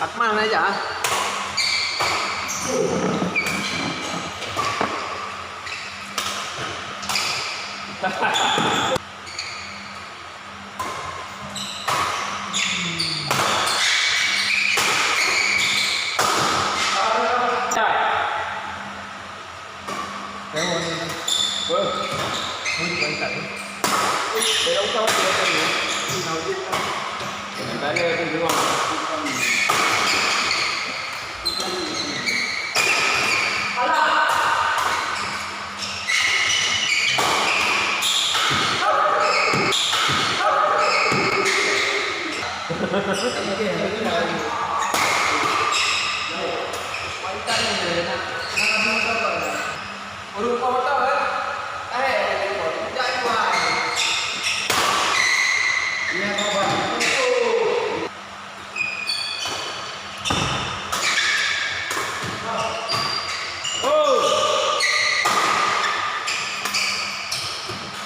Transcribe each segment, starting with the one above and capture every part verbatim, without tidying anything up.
Akmal aja. Oh.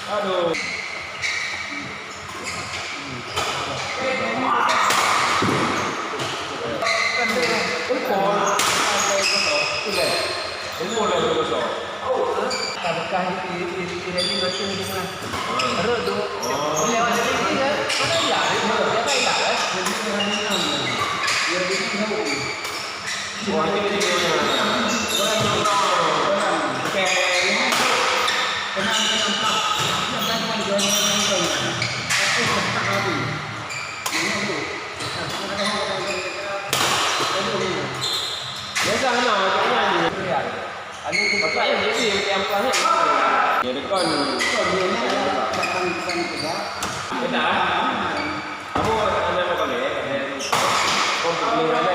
Aduh. Ka beukah di, di, di, di, di, di, di, di, di, rot tu. Lewat dari sini kan? Mana hilang? Siapa hilang kan? Biasa na, macam mana ni? Bapak yang jadi yang pelan. Ya, dekat. Kita. Kamu ada apa ni? Kau beli mana?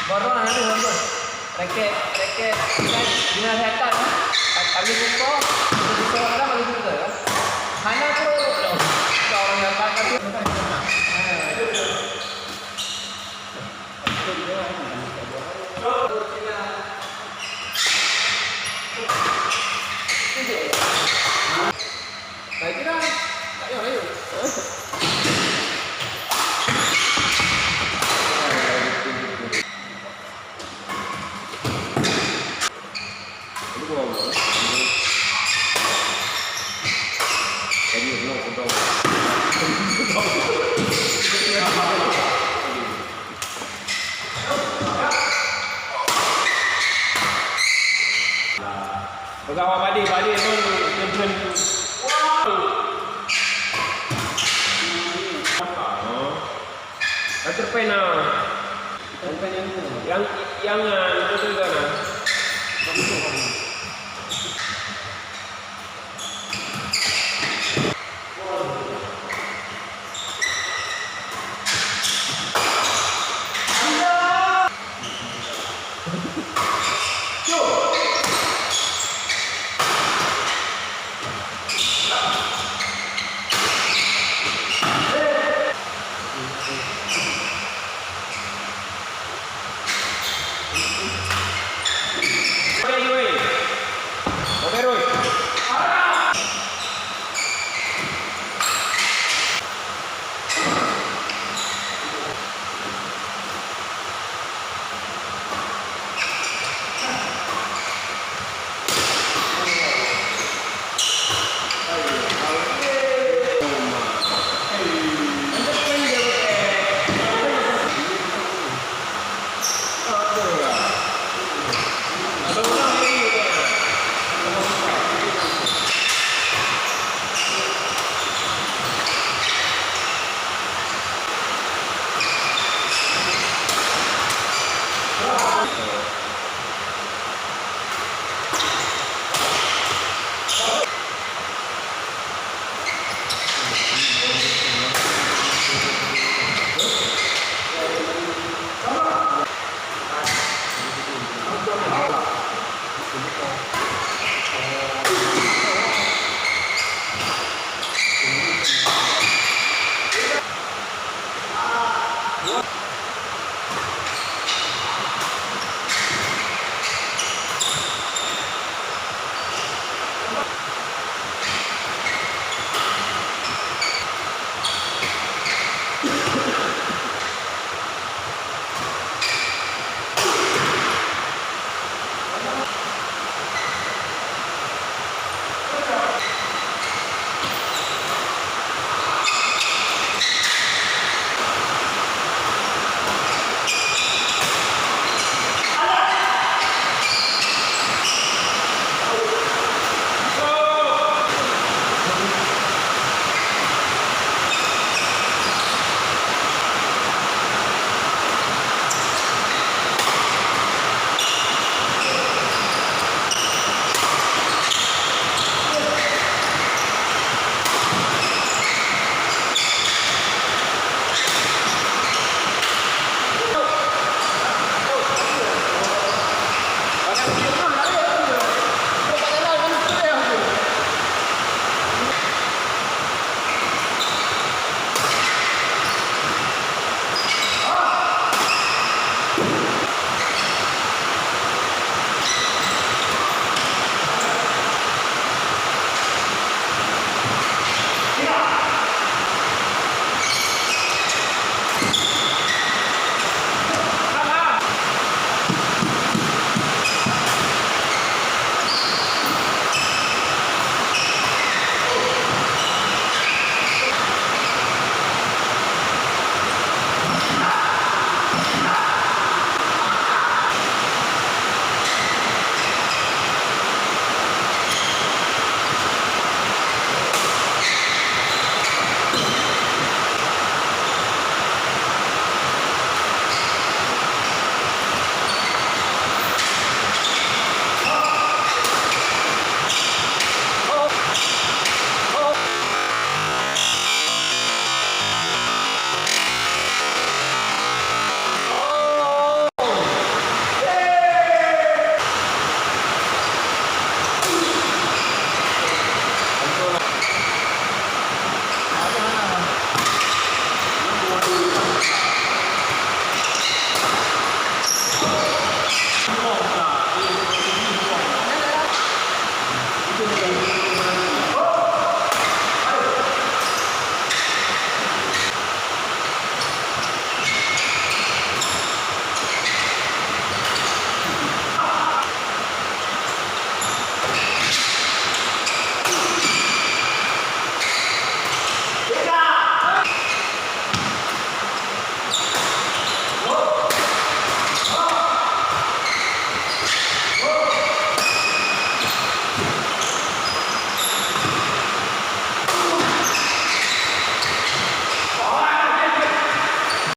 Baru nanti bagus. Reket, reket, kan, dengan setan, kan? Kami buka, kita buka orang, kami buka, kan? Hana tu, orang yang tak kata. Baik, kita. Tak payah, ayo. Peugah awak padé, padé tu, tu, tu. Ka cerpen na. Cerpen yang mana? Yang, yang, ah, itu tu kan, ah.